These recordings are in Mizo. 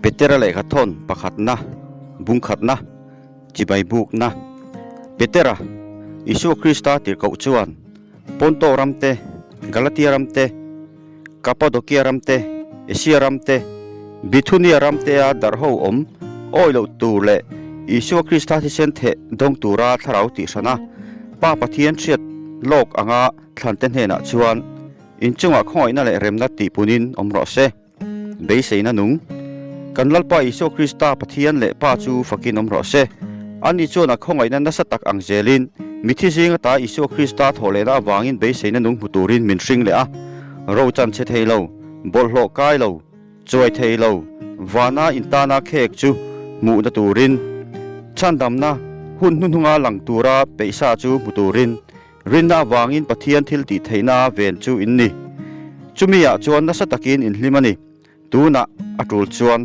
Petera lehkhathawn pakhatna, bungkhatna, chibai bukna. Petera, Isua Krista tirhkoh chuan Ponto ram te, Galatia ram te, Kapadokia ram te, Asia ram te, Bithunia ram tea darh ho awm awi loh tur leh Isua Krista thisen theh dawng tura thlarau tihhrana Pa Pathian hriat lawk anga thlante hnenah chuan inchungah khawngaihna leh remna tihpunin awm rawh se. Beiseina nung. Kan Lalpa Isua Krista Pathian leh Pa chu fakin awm rawh se. Ani chuan a khawngaihna nasa tak ang zelin, mithi zing ata Isua Krista thawhlehna avangin beiseina nung hmu turin min hring leh a. Ro chan chhe thei lo, bawlhhlawh kai lo, chuai thei lo, vana intana khek chu hmuhna turin, chhandamna hun hnuhnunga lang tura peihsa chu hmu turin, Rinna avangin Pathian thil tih theihna ven chu in ni. Chumi ah chuan nasa takin in hlim a ni. Tunah a tul chuan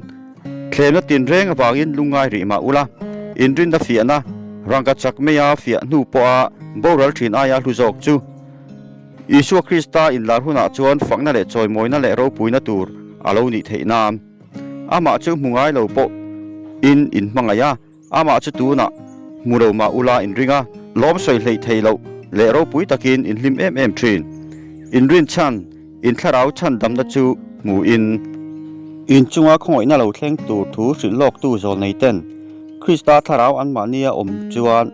thlemna tinreng avangin lungngai rih mah ula, in rinna fiahna rangka chak maia fiah hnu pawha boral thin aia hlu zawk chu Isua Krista inlar hunah chuan fakna leh chawimawina leh ropuina tur a lo nih theih nan amah chu hmu ngai lo pawh in inhmangaih a. Amah chu tunah hmu lo mah ula inring a, lawm sawi hleih thei loh leh ropui takin in hlim em em thin. Inrin chhan, in thlarau chhan damna chu hmu in. In chunga khawngaihna lo thleng tur thu hrilh lawktu zawl nei ten Krista thlarau anmahnia awm chuan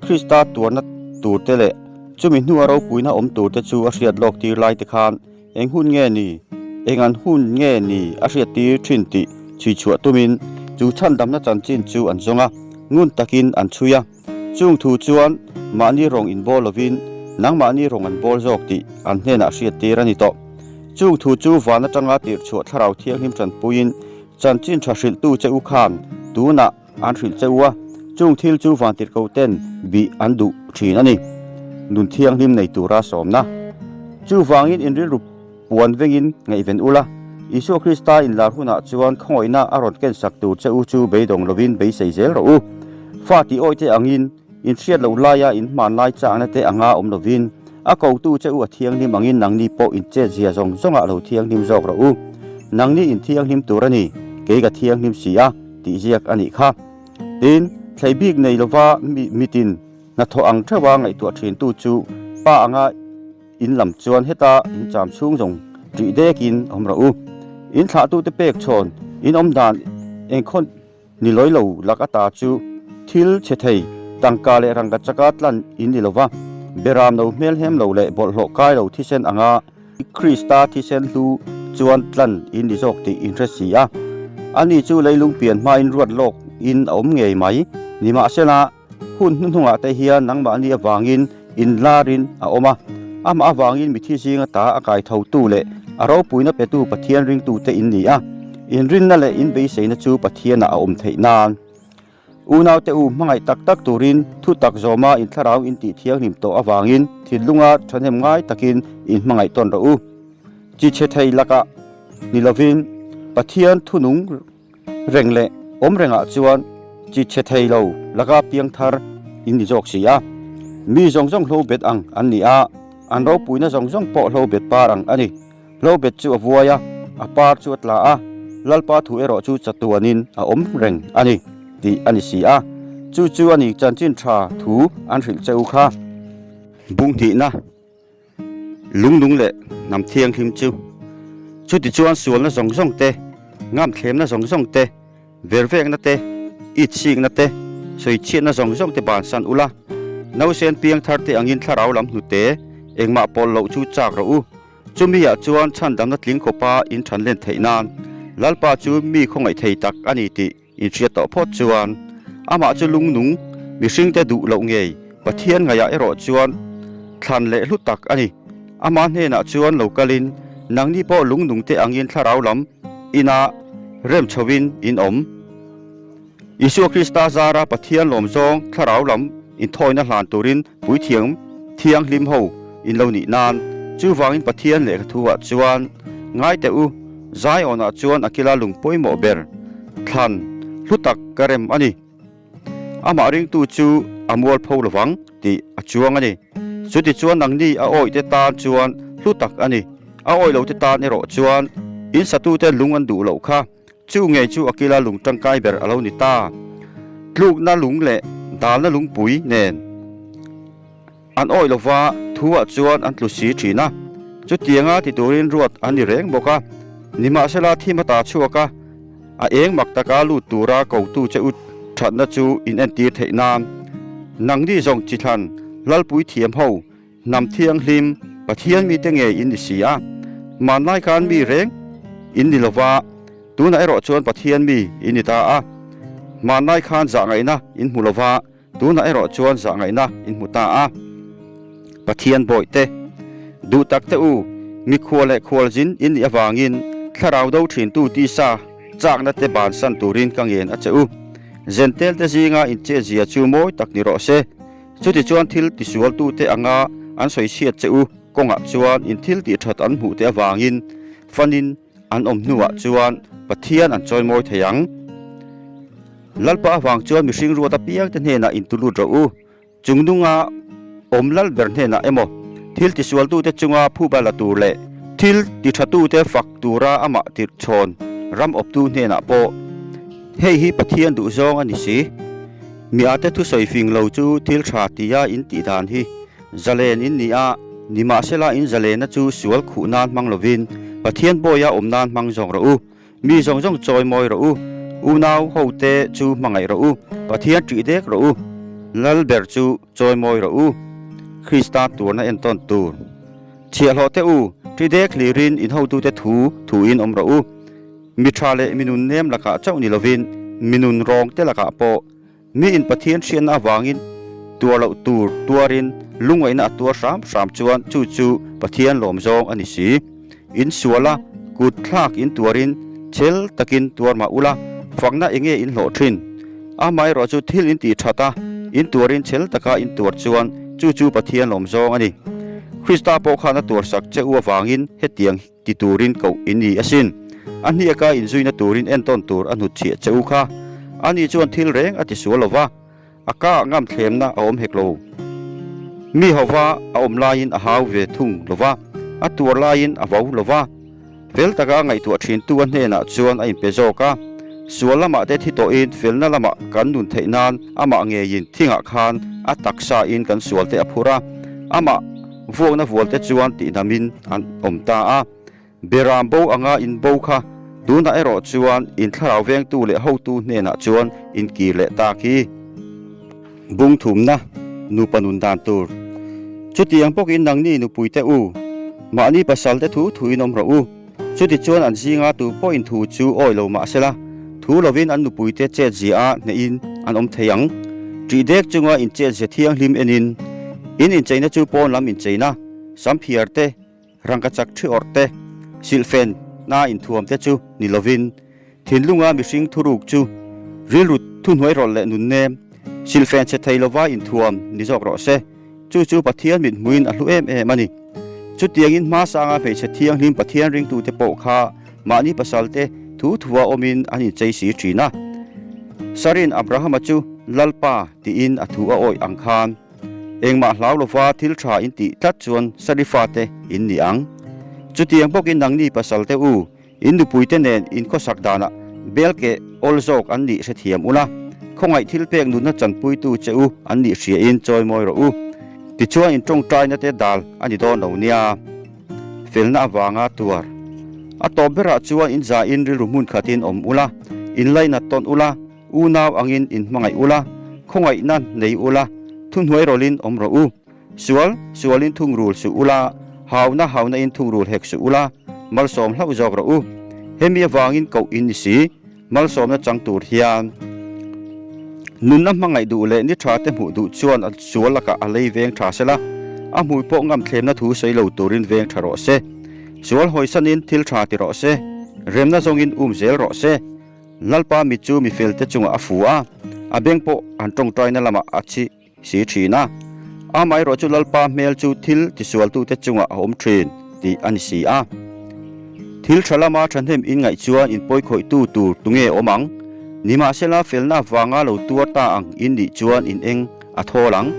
Krista tuarna tur te leh chumi hnua ropuina awm tur te chu a hriat lawk tir lai te khan Eng hun nge ni? Eng an hun nge ni a hriattir thin tih chhui chhuah tumin chu chhandamna chanchin chu an zawng a, ngun takin an chhui a. Chung thu chuan mahni rawng inbawl lovin nangmahni rawng an bawl zawk tih an hnenah hriattir a ni tawh. Chung thu chu van atanga tirhchhuah Thlarau Thianghlim tanpuiin chanchin tha hrilhtu che u khan tunah An hrilh che u a, chung thil chu vantirhkoh ten bih an duh thin a ni. Nun thianghlim nei tura sawmna. Chuvangin in rilru puan vengin ngaihven ula, Isua Krista inlar hunah chuan khawngaihna a rawn kensak tur che u chu beidawng lovin beisei zel rawh u. Fa tih awih te angin, in hriat loh laia in hmanlai chakna te anga awm lovin, a kotu che u a thianghlim angin nangni pawh in chetzia zawng zawngah lo thianghlim zawk rawh u. Nangni in thianghlim tur a ni, kei ka thianghlim si a. Tih ziak a nih kha. Tin, thlei bik nei lova mitin hnathawh ang theuha ngaihtuah thintu chu pa anga in lam chuan heta in cham chhung zawng ṭih dekin awm rawh u. In thlahtute pek chhawn in awm dan engkhaw ni lawi lo lak ata chu thil chhe thei tangka leh rangka chaka tlan in ni lova, beram no hmelhem lo leh bawlhhlawh kai lo thisen anga Krista thisen hlu chuan tlan in ni zawk tih in hre si a. Ani chu leilung pian hmain ruat lawk in a awm ngei mai. Nimahsela, hun hnuhnungah te hian nangmahni avangin in larin a awm a. Amah avangin mithi zinga ta a kai thotu leh a ropuina petu Pathian ringtute in ni a. Inrinna leh inbeiseina chu Pathianah a awm theih nan. Unaute u, hmangaih tak tak turin thu tak zawma in thlarau in tih thianghlim tawh avangin thinlunga thahnem ngai takin in hmangaih tawn rawh u. Chi chhe thei lakah ni lovin Pathian thunung reng leh awm rengah chuan chi chhe thei lo laka piang thar in ni zawk si a. Mi zawng zawng hlo bet ang an ni a, an ropuina zawng zawng pawh hlo bet par ang a ni. Hlobet chu a vuai a, a par chu a tla a, Lalpa thu erawh chu chatuanin a awm reng a ni, tih a ni si a. Chu chu a ni chanchin tha thu an hrilh che u kha. Bung hnihna, Lungnung leh hnam thianghlim chu. Chutichuan sualna zawng zawng te, ngamthlemna zawng zawng te, Vervekna te, itsikna te, sawichhiatna zawng zawng te bansan ula, nausen piang thar te angin thlarau lam hnute engmah pawlh loh chu chak rawh u. Chumi ah chuan chhandamna tling khawpa in than len theih nan Lalpa chu mi khawngaih thei tak a ni tih in hriat tawh phawt chuan amah chu lungnung mihringte duh loh ngei Pathian ngaihah erawh chuan thlan leh hlu tak a ni. Ama hnenah chuan lo kalin nangni pawh lungnungte angin thlarau lam inah rem chhovin in awm. Isua Krista zara Pathian lawm zawng thlarau lam inthawina hlan turin puithiam thianghlim ho in lo nih nan chuvangin Pathian lehkha thu-ah chuan ngai teh u, Zion-ah chuan a kila lung pawimawh ber thlan hlu tak ka rem a ni. Amah ringtu chu a mualpho lovang tih a chuang a ni. Chutichuan nangni a awihte tan chuan hlu tak a ni. A awih lote tan erawh chuan in satute lung an duh loh kha. Chu ngei chu a kila lung tangkai ber a lo ni ta. Tlukna lung leh dalna lungpui nen an awih lova thu ah chuan an tlu si thin a. Chutianga ti turin ruat an ni reng bawk a. Nimahsela thim ata chhuak a, a eng mak taka lut tura kotu che u thatna chu in entir theih nan nangni zawng chi thlan Lalpui thiam ho Hnam thianghlim, Pathian mite ngei in ni si a, hmanlai khan mi reng in ni lova, tunah erawh chuan Pathian mi in ni ta a. Hmanlai khan zahngaihna in hmu lova, tunah erawh chuan zahngaihna in hmu ta a. Pathian bawihte, duh takte u, mikhual leh khualzin in nih avangin thlarau do thintu tisa chakna te bansan turin ka ngen a che u. Zentelte zinga inchetzia chu mawi tak ni rawh se. Chutichuan thil tisualtute anga an sawichhiat che u kawngah chuan in thil tih that an hmuh te avangin fanin an awm hnuah chuan Pathian an chawimawi thei ang. Lalpa avang chuan mihring ruat apiangte hnenah intulut rawh u. Chung nunga awm lal ber hnenah emaw thil tisualtute chunga phuba la tur leh thil tithatute fak tura amah tirhchhawn ram awptu hnenah pawh Hei hi Pathian duhzawng a ni si. Mi ate thusawi fing lo chu thil tha tia in tih dan hi zalen in ni a, nimahsela in zalena chu sual khuh nan hmang lovin Pathian bawia awm nan hmang zawk rawh u. Mi zawng zawng chawi mawi rawh u. Unau hote chu hmangaih rawh u. Pathian ṭih dek rawh u. Lal ber chu chawi mawi rawh u. Krista tuarna entawn tur. Chhiahhlawh te u, ṭi dek hlirin in hotute thu thuin awm rawh u. Mi tha leh mi nun nem lakah chauh ni lovin mi nun rawng te lakah pawh mi in Pathian hriatna avangin tuar loh tur tuarin lungngaihna a tuar hram hram chuan chu chu Pathian lawm zawng a ni si. In suala kut thlak in tuarin chhel takin tuar mah ula fakna enge in hlawh thin. Amaherawh chu thil in tih that a, in tuarin chhel taka in tuar chuan chu chu Pathian lawm zawng a ni. Krista pawh khan a tuarsak che u avangin hetiang Ti turin koh in ni asin. A hniaka inzuina turin entawn tur a hnutchhiah che u kha. Ani chuan thil reng a ti sual lo va, a ka ngam thlemna a awm hek lo. Mi hauva a awm laiin a hau ve thung lo va, a tuar laiin a vau lo va. Fel taka ngaihtuah thintu a hnenah chuan a inpe zawk a. Sual lamah te thi tawhin felna lamah kan nun theih nan amah ngeiin thingah khan a taksain kan sualte a phur a, amah Vuakna vualte chuan tihnamin an awm ta a, Beram bo anga in bo kha tunah erawh chuan in thlarau vengtu leh hotu hnenah chuan in kir leh ta khi. Bung thumna nupa nun dan tur. Chutiang bawkin nangni nupuite u, mahni pasalte thu thuin awm rawh u. Chutichuan an zinga tu pawhin thu chu awi lo mah sela, thu lovin an nupuite chetzia a hnehin an awm thei ang. Ṭih dek chunga inchetzia thianghlim enin, in incheina chu pawn lam incheina, samphiar te, rangkachak ṭhi awrh te, silhfen na inthuam te chu ni lovin, thinlunga mihring thuruk chu rilru thuhnuai rawlh leh nunnem, silhfen chhe thei lova inthuam ni zawk rawh se. Chu chu Pathian mithmuin a hlu em em a ni. Chutiangin hmasanga hmeichhe thianghlim Pathian ringtute pawh kha mahni pasalte thu thua awmin an inchei si thin a. Sarin Abrahama chu Lalpa tiin a thu a awih ang khan, Engmah hlau lova thil tha in tih tlat chuan Sari fate in ni ang. Chutiang bawkin nangni pasalte u, In nupuite nen in khawsak danah belkeh awl zawk an nih hrethiam ula, khawngaih thil pek nunna chanpuitu che u an nih hriain chawimawi rawh u. Tichuan in tawngtaina te dal a ni dawn lo nia. Felna avanga tuar. A tawp berah chuan in zain rilru hmun khatin awm ula, in lainat tawn ula, unau angin in hmangaih ula, khawngaihna nei ula, thuhnuai rawlin awm rawh u. Sual, sualin thungrul suh ula, hauna, haunain thungrul hek suh ula, malsawm hlauh zawk rawh u. Hemi avangin koh in ni si, malsawmna chang tur hian. Nunna hmangaih duh leh ni tha te hmuh duh chuan a sual lakah a lei veng tha sela, a hmui pawh ngam thlemna thu sawi lo turin veng tha rawh se. Sual hawisanin thil tha ti rawh se, remna zawngin um zel rawh se. Lalpa mit chu mifelte chungah a fu a, a beng pawh an tawngtaina lamah a chhi. Si thin a. Amaherawh chu Lalpa hmel chu thil tisualtute chungah a awm thin tih a ni si a. Thil tha lama thahnem in ngaih chuan in pawikhawihtu tur tunge awm ang? Nimahsela felna vanga lo tuar ta ang in nih chuan in eng a thawl ang.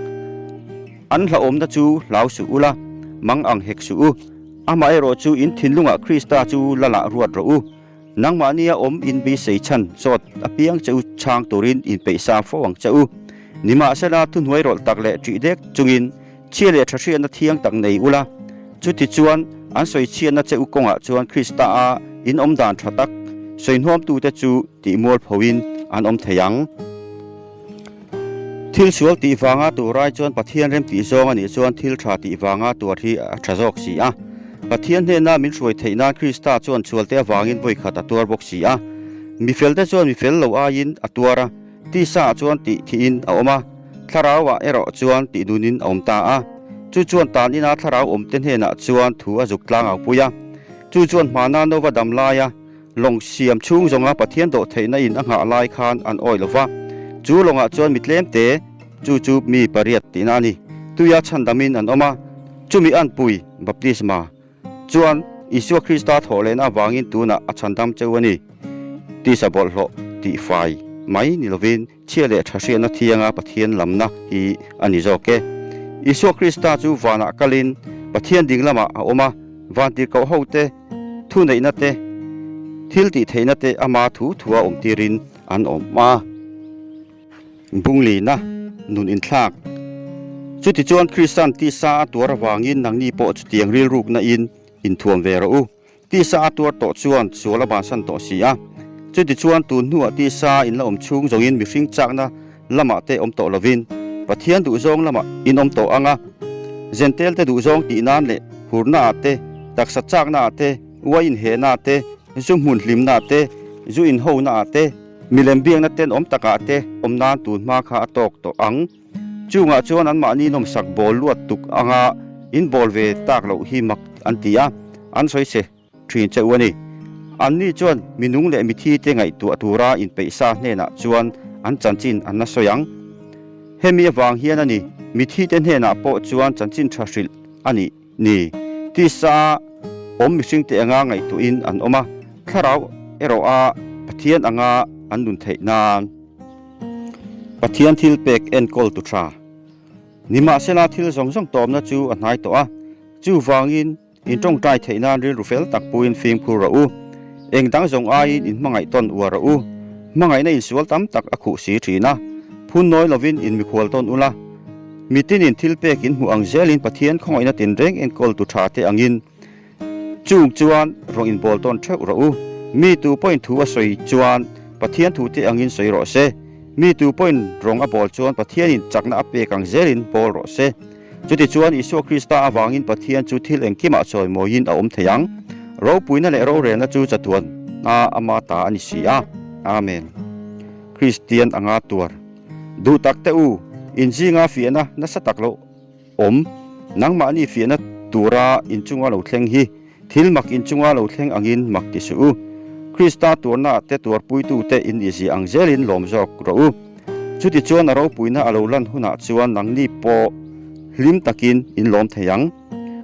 An hlauhawmna chu hlau suh ula, mang ang hek suh u. Amaherawh chu in thinlungah Krista chu Lalah ruat rawh u. Nangmahnia awm in beisei chhan zawt apiang che u chhang turin inpeih sa fo ang che u. Nimahsela, thuhnuai rawlh tak leh ṭih dek chungin chhia leh ṭha hriatna thiang tak nei ula, chutichuan an sawi chhiatna che u kawngah chuan Krista-a in awm dan ṭha tak sawihnawmtute chu tih mualphoin an awm thei ang. Thil sual tih vanga tur ai chuan Pathian rem tih zawng a nih chuan thil tha tih vanga tuar hi a tha zawk si a. Pathian hnena min hruai theih nan Krista chuan sualte avangin vawi khat a tuar bawk si a. Mi felte chuan mi fel lo aiin a tuar a, tisa ah chuan tih thihin a awm a, thlarau ah erawh chuan tih dunin a awm ta a. Chu chuan tan ina thlarau awmte hnenah chuan thu a zuk tlang au pui a. Chu chuan hmana Nova dam laia Lawng siam chhung zawnga Pathian dawh theihna in a nghah lai khan an awih lo va, chu lawngah chuan mi tlem te, chu chu mi pariat tihna a ni, tuia chhandamin an awm a, chumi anpui, baptisma, chuan Isua Krista thawh lehna avangin tunah a chhandam cheu a ni. Tisa bawlhhlawh tihfai mai ni lovin chhia leh tha hriatna thianga Pathian lamna hi a ni zawk e. Isua Krista chu vanah kalin Pathian ding lamah a awm a, vantirhkoh hote thuneihna te, thil tih theihna te ama thu thua awm tirin an awm a. Bunglina nun inthlak. Chutichuan Krista'n tisa a tuar avangin nangni pawh chutiang rilrukna in inthuam ve rawh u. Tisa a tuar tawh chuan sual a bansan tawh si a. Chutichuan tun hnuah tisa in la awm chhung zawngin mihring chakna lamah te awm tawh lovin Pathian duhzawng lamah in awm tawh ang a. Zentel te duhzawng tih nan leh hurna ah te, taksa chakna ah te, uai inhehna ah te, zu hmun hlimna ah te, zu inhona ah te, milem biakna tenawm takah te awm nan tun hma kha a tawk tawh ang. Chungah chuan anmahni nawmsak bawl luat tuk anga in bawl ve tak loh hi mak an ti a, an sawi che thin che u a ni. Anni chuan mi nung leh mithi te ngaihtuah tura inpeihsa hnenah chuan an chanchin an la sawi ang. Hemi avang hian a ni, mithi te hnenah pawh chuan chanchin tha hrilh a nih ni. Tisa awm mihring te anga ngaihtuahin an awm a, thlarau erawh a Pathian anga an nun theih nan. Pathian thil pek enkawl tu tha. Nimahsela thil zawng zawng tawmna chu a hnai tawh a, chuvangin in tawngtai theih nan rilru fel tak puin fimkhur rawh u. Eng dang zawng aiin in hmangaih tawn uar rawh u. Hmangaihna insual tam tak a khuh si thin a, phun nawi lovin in mikhual tawn ula. Mitinin thil pek in hmuh ang zelin Pathian khawngaihna tinreng enkawl tu tha te angin Chung chuan rawng inbawl tawn theuh rawh u. Mi tu pawhin thu a sawi chuan Pathian thu te angin sawi rawh se. Mi tu pawhin rawng a bawl chuan Pathianin chakna a pek ang zelin bawl rawh se. Chutichuan Isua Krista avangin Pathian chu thil engkimah chawimawiin a awm thei ang. Ropuina leh rorelna chu chatuan a ama ta a ni si a. Amen. Kristian anga tuar duh tak te u, inzinga fiahna nasa tak lo. Awm, nangmahni fiahna tura inchunga lo thleng hi thil mak inchunga lo thleng angin mak ti suh u. Krista tuarnaah te tuarpuitute in izia ang zelin lawm zawk rawh u. Chutichuan a ropuina a lo lan hunah chuan nangni pawh hlim takin in lawm thei ang.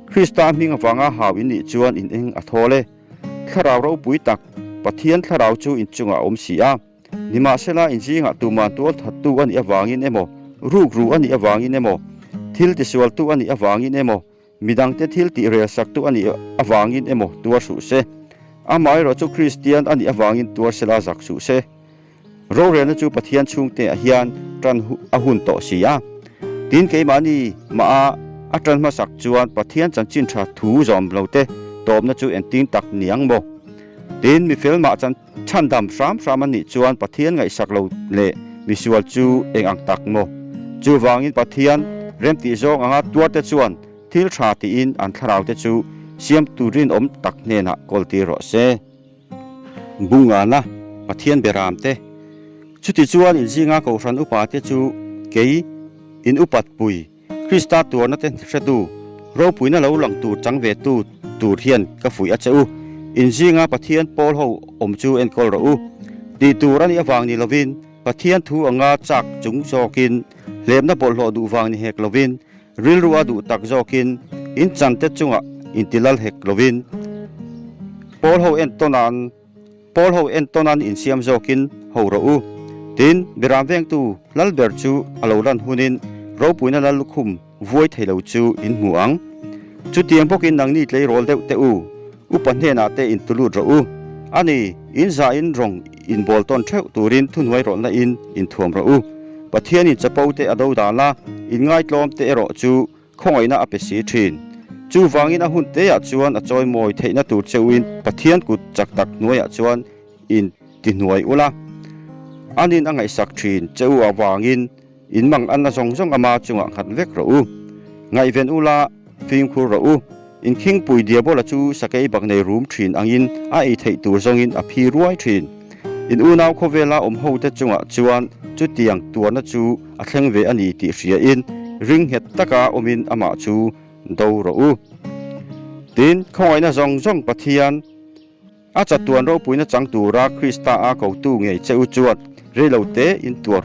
Krista hming avanga hau in nih chuan in eng a thawl e. Thlarau ropui tak, Pathian thlarau chu inchungah a awm si a. Nimahsela, inzingah tuman tual thattu a nih avangin emaw, rukru a nih avangin emaw, thil tisualtu a nih avangin emaw, midangte thil tih relsaktu a nih avangin emaw tuar suh se. Amaherawh chu Kristian a nih avangin tuar sela zak suh se. Rorelna chu Pathian chhungteah hian tan a hun tawh si a. Tin, keimahni mah a tan hmasak chuan Pathian chanchin tha thu zawm lote tawpna chu engtin tak ni ang maw? Tin, mifel mah chan. Chhandam hram hram a nih chuan Pathian ngaihsak lo leh misual chu eng ang tak maw? Chuvangin Pathian remtih zawng anga tuarte chuan thil tha tiin an thlaraute chu siamtu rinawm tak hnenah kawltir rawh se. Bungana Pathian beramte Chutichuan inzinga Kohhran upate chu kei in upat pui. Krista tuarna te hretu, ropuina lo lang tur chang ve tu tur hian ka fuih a che u. In zinga Pathian pawl ho awm chu enkawl rawh u. Tih tur a nih avang ni lovin, Pathian thu anga chak chung zawkin, hlemna bawlhhlawh duh vang ni hek lovin, rilru a duh tak zawkin, in chante chungah intilal hek lovin, pawl ho entawn an. Pawl ho entawn an insiam zawkin ho rawh u. Tin, Biram vengtu lal ber chu a lo lan hunin ropuina lal lukhum vuai thei lo chu in hmu ang. Chutiang bawkin nangni tleirawl deuh teh u, upa hnenah te in tulut rawh u. A ni, in zahin rawng inbawl tawn theuh turin thuhnuai rawlhna in inthuam rawh u. Pathianin chapo te a do dan a, inngaitlawm te erawh chu khawngaihna a pe si thin. Chuvangin a hun teah chuan a chawimawi theihna tur cheuhin Pathian kut chak tak hnuaiah chuan in tihnuai ula. Anin a ngaihsak thin che u avangin in mang anna zawng zawng ama chungah nghat vek rawh u. Ngaihven ula, fimkhur rawh u. In khingpui Diabola chu sakei bak nei rum thin angin a ei theih tur zawngin a phi ruai thin. In unau khawvela awm hote chungah chuan chutiang tuarna chu a thleng ve a ni tih hriain ring nghet taka awmin amah chu do rawh u. Tin, khawngaihna zawng zawng Pathian a chatuan ropuina chang tura Krista a kotu ngei che u chuan reilo te in tuar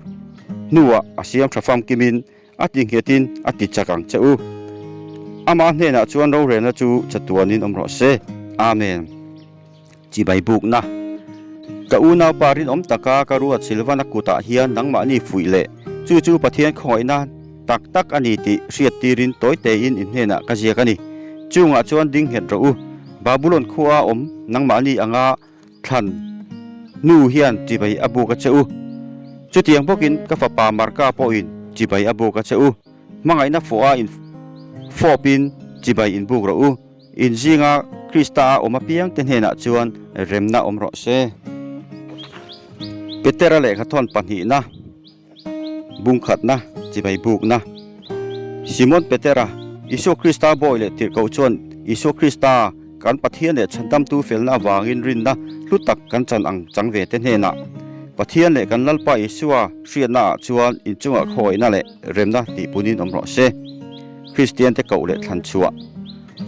hnuah a siam tha famkimin a ti nghetin a ti chak ang che u. Amah hnenah chuan rorelna chu chatuanin awm rawh se. Amen. Chibai bukna. Ka unaupa rinawm taka ka ruat Silvana kutah hian nangmahni fuih leh chu chu Pathian khawngaihna tak tak a ni tih hriattirin tawi tein in hnenah ka ziak a ni. Chungah chuan ding nghet rawh u. Babulon khua awm nangmahni anga thlan hnu hian chibai a buk a che u. Chutiang bawkin ka fapa Marka pawhin chibai a buk a che u. Hmangaihna fawha in fawpin chibai in buk rawh u. In zinga Krista a awm apiangte hnenah chuan remna awm rawh se. Petera lehkhathawn pahnihna, bungkhatna, chibai bukna. Simon Petera, Isua Krista bawi leh tirhkoh chuan Isua Krista kan Pathian leh Chhandamtu felna avangin rinna hlu tak kan chan ang chang ve te hnenah Pathian leh kan Lalpa Isua hriatnaah chuan inchungah khawihna leh remna tihpunin awm rawh se. Kristian te koh leh thlan chhuah.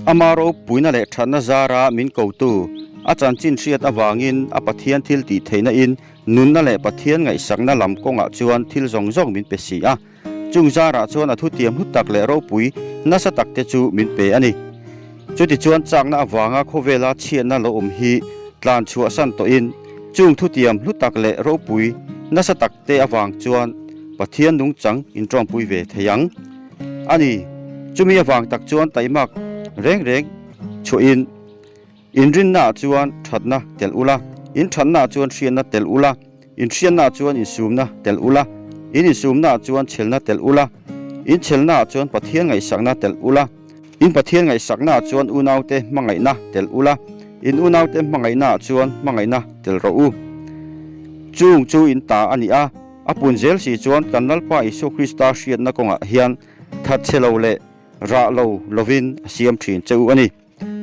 Ama ropuina leh thatna zara min kotu, a chanchin hriat avangin a Pathian thil tih theihna in nunna leh Pathian ngaihsakna lam kawngah chuan thil zawng zawng min pe si a. Chung zarah chuan a thutiam hlu tak leh ropui nasa tak te chu min pe a ni. Chutichuan chakna avanga khawvela chhiatna lo awm hi tlan chhuahsan tawhin chung thutiam hlu tak leh ropui nasa tak te avang chuan Pathian nungchang inṭawmpui ve thei ang a ni. Chumi avang tak chuan taimak reng reng chhuahin inrinnaah chuan ṭhatna telh ula, in ṭhatnaah chuan hriatna telh ula, in hriatnaah chuan insumna telh ula, in insumnaah chuan chhelna telh ula, in chhelnaah chuan Pathian ngaihsakna telh ula, in Pathian ngaihsaknaah chuan unaute hmangaihna telh ula, in unaute hmangaihnaah chuan hmangaihna telh rawh u. Chung chu in ta a ni a. A pun zel si chuan kan Lalpa Isua Krista hriatna kawngah hian that chhe lo leh rah lo lovin a siam thin che u a ni.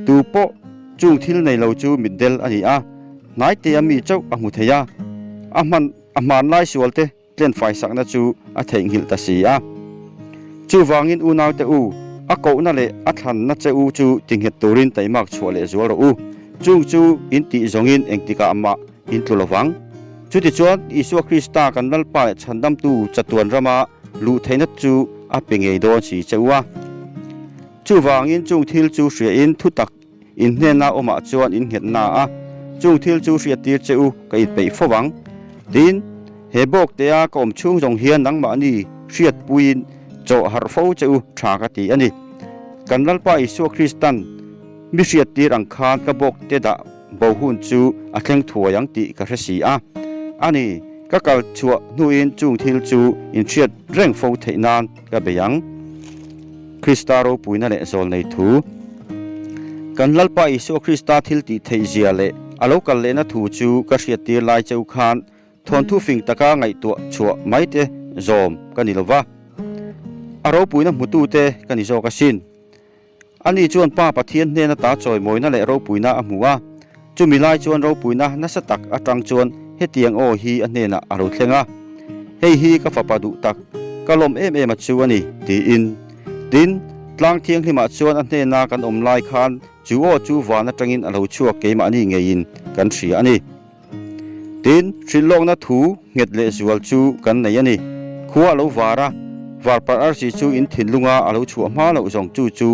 Tu pawh chung thil nei lo chu mitdel a ni a, hnaite a mi chauh a hmu thei a, a hman a hmanlai sualte tlenfai sakna chu a theihnghilh ta si a. Chuvangin unaute u, a kohna leh a thlanna che u chu tinghet turin taimak chhuah leh zual rawh u. Chung chu in tih zawngin engtikah mah in tlu lovang. Chutichuan, Isua Krista kan Lalpa leh Chhandamtu chatuan rama luh theihna chu a pe ngei dawn si che u a. Chuvangin chung thil chu hriain thutak in hnena awmah chuan in nghet na a, chung thil chu hriattir che u ka inpeih fo vang. Tin, he bawktea ka awm chhung zawng hian nangmahni hriatpuiin chawh harh fo che u tha ka ti a ni. Kan Lalpa Isua Kristan mi hriattir ang khan ka bawkte dah Bo hun chu a thleng thuai ang tih ka hre si a. A ni, ka kal chhuah hnuin chung thil chu inhriat reng fo theih nan ka bei ang. Krista ropuina leh zawlnei thu. Kan Lalpa Isua Krista thil tih theih zia leh a lo kal lehna thu chu ka hriattir lai cheu khan thawnthu fing taka ngaihtuah chhuah mai te zawm ka ni lova, a ropuina hmutute ka ni zawk asin. Ani chuan Pa Pathian hnen ata chawimawina leh ropuina a hmu a, chumi lai chuan ropuina nasa tak atang chuan hetiang aw hi a hnenah a lo thleng a, Hei hi ka fapa duh tak, ka lawm em em a chu a ni, tiin. Tin, tlang thianghlimah chuan a hnena kan awm lai khan chu aw chu van atangin a lo chhuak keimahni ngeiin kan hria a ni. Tin, hrilhlawkna thu nghet leh zual chu kan nei a ni. Khua a lo var a, var parh arsi chu in thinlunga a lo chhuah hma loh zawng chu chu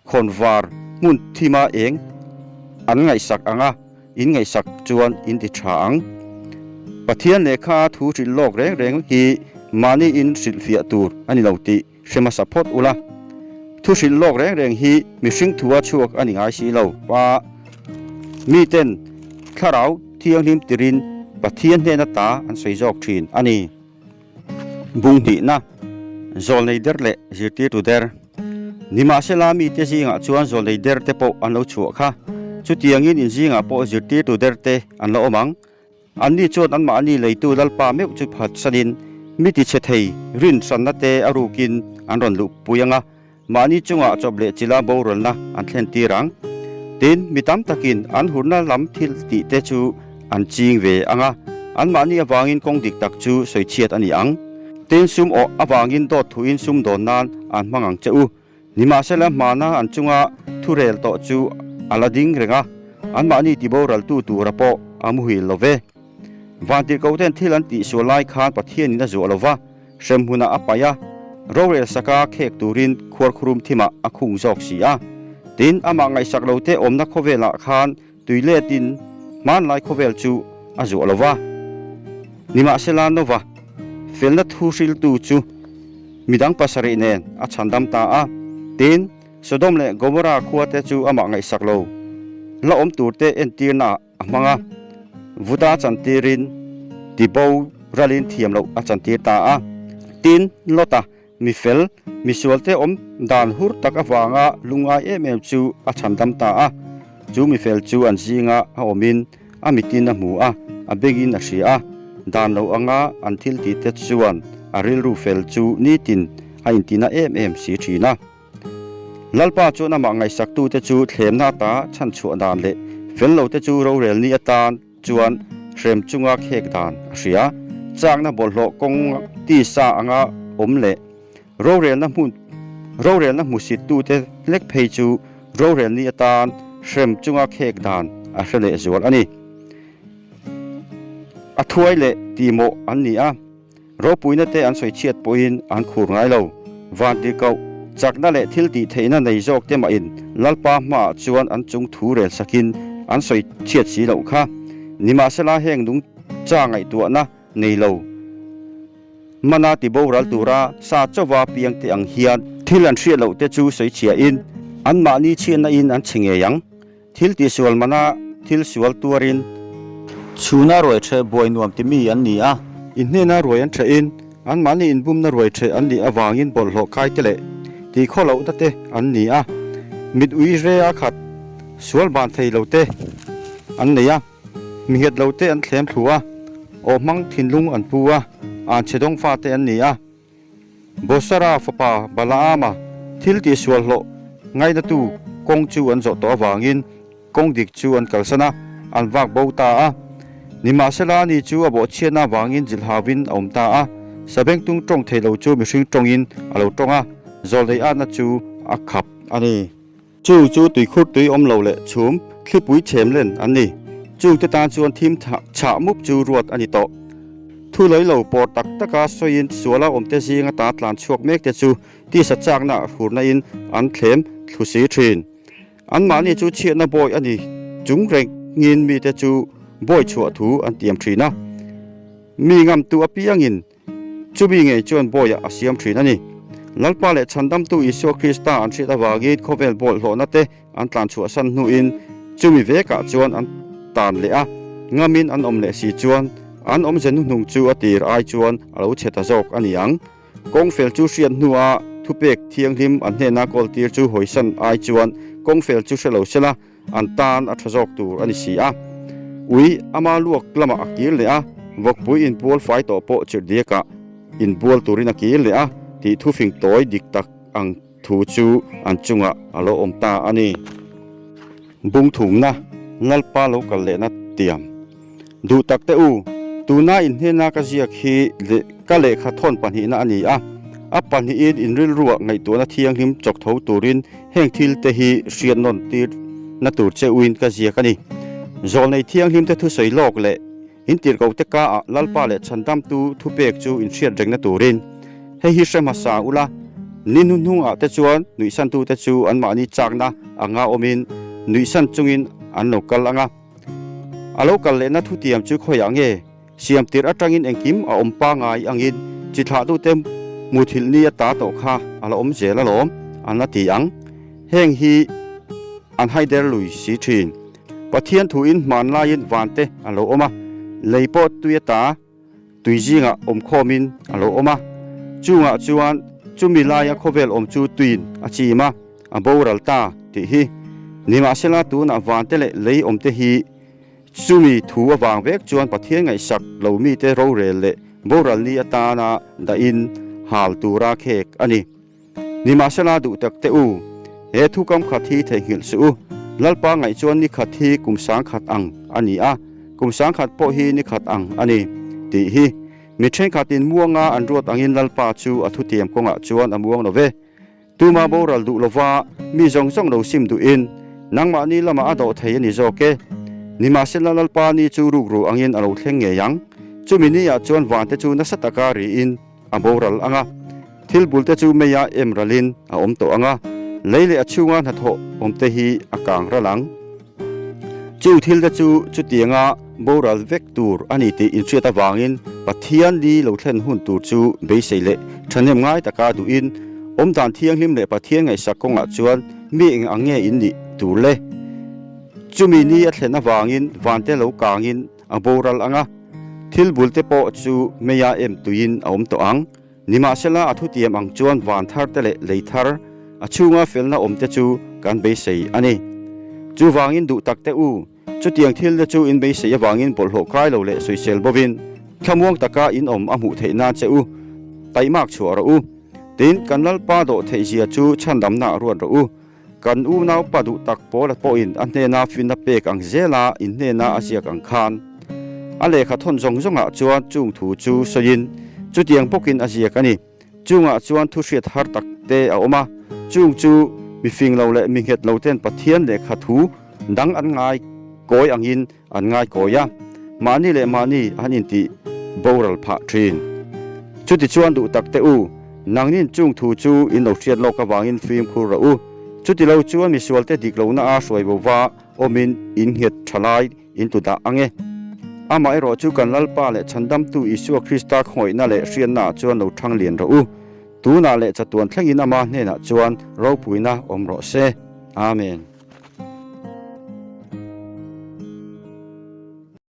khawn var hmun thima eng an ngaihsak ang a, in ngaihsak chuan in ti tha ang. Pathian lehkha thu hrilhlawk reng reng hi mahni in hrilhfiah tur a ni lo tih hre hmasa phawt ula. Thu hrilh lawk reng reng hi mihring thua chhuak a ni ngai si lo. Pa, miten thlarau Thianghlim tirin Pathian hnena ta an sawi zawk thin a ni. Bung hnihna, Zawlnei der leh zirtirtu der. Nimahsela mite zingah chuan zawlnei der te pawh an lo chhuah kha. Chutiangin in zingah pawh zirtirtu der te an la awm ang. Anni chuan anmahni leitu Lalpa meuh chu phatsanin mi tichhe thei rinhranna te a rukin an rawn luhpui ang a, mahni chungah chawp leh chila boralna an thlentir ang. Tin, mi tam takin an hurna lam thil tih te chu an ching ve ang a, anmahni avangin kawng dik tak chu sawichhiat a ni ang. Tin, sum awh avangin dawt thuin sum dawn nan an hmang ang che u. Nimahsela hmana an chunga thurel tawh chu a la ding reng a, anmahni tiboraltu tura pawh a muhil lo ve. Vantirhkohten thil an tihsual lai khan Pathianin a zuah lo va, hremhmunah a paih a, rorel saka khek turin khuarkhurum thimah a khung zawk si a. Tin, amah ngaihsak lote awmna khawvelah khan tui letin hmanlai khawvel chu a zuah lo va. Nimahsela Nova felna thu hriltu chu midang pasarih nen a chhandam ta a. Tin, Sodom leh Gomorrah khuate chu amah ngaihsak lo la awm turte entirnaah a hmang a, vuta chantirin tibo ralin thiam loh a chantir ta a. Tin, Lota mi fel, mi sualte awm dan hur tak avanga lungngai em em chu a chhandam ta a. Chu mi fel chu an zinga a awmin a mitin a hmu a, a bengin a hria a, dan lo anga an thil tihte chuan a rilru fel chu nitin a intina em em si thin a. Lalpa chuan amah ngaihsaktute chu thlemna ata chhanchhuah dan leh fel lote chu rorel ni atan chuan hrem chunga khek dan a hria. Chakna bawlhhlawh kawng tisa anga awm leh rorelna hmun rorelna hmusittute hlek phei chu rorel ni atan hrem chunga khek dan a hre leh zual a ni. A thuai leh tihmawh an ni a. Ropuina te an sawi chhiat pawhin an khur ngai lo. Vantirhkoh, chakna leh thil tih theihna nei zawk te mahin Lalpa hmaah chuan an chung thu rel sakin an sawi chhiat si loh kha. Nimahsela heng nungcha ngaihtuahna nei lo mana tiboral tura sa chauva piang te ang hian thil an hriat loh te chu sawi chhiahin anmahni chhiatna in an chhe ngei ang. Thil tihsual mana thil sual tuarin. Chhuna ruai ṭheh buai nuam ti mi an ni a. In hnena ruai an ṭhehin anmahni inbumna ruai ṭheh an nih avangin bawlhhlawh kai te leh tihkhaw lohna te an ni a. Mit ui re a khat sual ban thei lo te an nei a, mi nghet lo te an thlem thlu a, aw hmang thinlung an pu a, anchhe dawng fate an ni a. Bosara fapa Balaama thil tihsual hlawh ngainatu kawng chu an zawh tawh avangin kawng dik chu an kalsan a, an vak bo ta a. Nimahsela ani chu a bawhchhiatna avangin zilhauin a awm ta a, sabengtung tawng thei lo chu mihring tawngin a lo tawng a, zawlnei atna chu a khap a ni. Chung chu tuikhur tui awm lo leh chhum thlipui chhem len an ni. Chungte tan chuan thim chhah mup chu ruat a ni tawh. Thu lawi lo pawr tak taka sawiin suala awmte zinga ta tlan chhuak mekte chu tisa chakna hurnain an thlem thlu si thin. Anmahni chu chhiatna bawi a ni chung rengin mite chu bawi chhuah thu an tiam thin a. Mi ngamtu apiangin Chumi ngei chuan bawiah a siam thin a ni. Lalpa leh Chhandamtu Isua Krista an hriat avangin khawvel bawlhhlawhna te an tlan chhuahsan hnuin chumi vekah chuan an tan leh a, ngamin an awm leh si chuan an awmze hnuhnung chu a tir ai chuan a lo chhe ta zawk a ni ang. Kawngfel chu hriat hnua thupek thianghlim an hnena kawltir chu hawisan ai chuan kawngfel chu hre lo sela, An tan a tha zawk tur a ni si a. Ui ama luak lamah a kir leh a, vawkpui inbual fai tawh pawh chirhdiakah inbual turin a kir leh a tih thufing tawi dik tak ang thu chu an chungah a lo awm ta a ni. Bungthumna Lalpa lo kal lehna tiam duh tak te u, tuna inhnena ka ziak hi ka lehkha thawn pahnihna a ni a, a pahnihin inrilruah ngaihtuahna thianghlim chawk tho turin Heng thil te hi hriat nawn tir na tur che uin ka ziak a ni. Zawlnei thianghlim te thusawi lawk leh in tirhkoh te ka ah Lalpa leh Chhandamtu thupek chu in hriat rengna turin hei hi hre hmasa ula, ni hnuhnung ah te chuan nuihsantu te chu anmahni chakna anga awmin nuihsan chungin an lo kal anga. A lo kal lehna thutiam chu khawiah nge? Siam tirh atangin engkim a awm pangai angin chi thlahtute muthilh ni a ta tawh kha a la awm zel alawm, an la ti ang. Heng hi an haider lui si thin. Pathian thuin hmanlaiin vante a lo awm a, lei pawh tui ata tui zingah awm khawmin a lo awm a. Chungah chuan chumi laia khawvel awm chu tuiin a chim a, a boral ta tih hi. Nimahsela tunah vante leh lei awmte hi chumi thu avang vek chuan Pathian ngaihsak lo mite rorel leh boral ni atana dahin hal tura khek a ni. Nimahsela duh tak teh u, he thu kam khat hi theihnghilh suh u. Lalpa ngaih chuan ni khat hi kum sangkhat ang a ni a, kum sangkhat pawh hi ni khat ang a ni, tih hi. Mi thenkhatin muanga an ruat angin Lalpa chu a thutiam kawngah chuan a muang lo ve. Tuma boral duh lova mi zawng zawng lo sim duhin nangmahni lamah a dawh thei a ni zawk e. Nimahsela Lalpa ni chu rukru angin a lo thleng ngei ang. Chumi niah chuan vante chu nasa taka riin a boral ang a, thil bul te chu meia em ralin a awm tawh ang a, lei leh a chhunga hnathawh awm te hi a kang ral ang. Chu thil te chu chutianga boral vek tur a ni tih inhriat avangin Pathian ni lo thlen hun tur chu beisei leh thahnem ngai taka duhin awmdan thianghlim leh Pathian ngaihsak kawngah chuan mi eng ang nge in nih tur le? Chumi ni a thlen avangin vante lo kangin A boral ang a, thil bul te pawh chu meia em tuiin a awm tawh ang. Nimahsela a thutiam ang chuan van thar te leh lei thar, a chhunga felna awm te chu kan beisei a ni. Chuvangin duh tak te u, chutiang thil te chu in beisei avangin bawlhhlawh kai lo leh sawisel bovin thlamuang taka in awm a hmuh theih nan che u, taihmak chhuah rawh u. Tin, kan Lalpa dawh theihzia chu chhandamna ruat rawh u. Kan unaupa duh tak Paula pawhin a hnena finna pek ang zela in hnena a ziak ang khan, a lehkha thawn zawng zawngah chuan chung thu chu sawiin chutiang bawkin a ziak a ni. Chungah chuan thu hriat har tak te a awm a, chung chu mi fing lo leh mi nghet lo ten Pathian lehkha thu dang an ngai kawi angin An ngaikawi a, mahni leh mahni an intih boral phah thin. Chutichuan duh tak teh u, nangnin chung thu chu in lo hriat lawk avangin fimkhur rawh u. Chutilo chuan misualte dik lohna a hruai bo va awmin in nghet tha lai in tu dah ang e. Amaherawh chu kan Lalpa leh Chhandamtu Isua Krista khawngawihna leh hriatnaah chuan lo thang lian rawh u. Tunah leh chatuan thlengin ama hnenah chuan ropuina awm rawh se. Amen.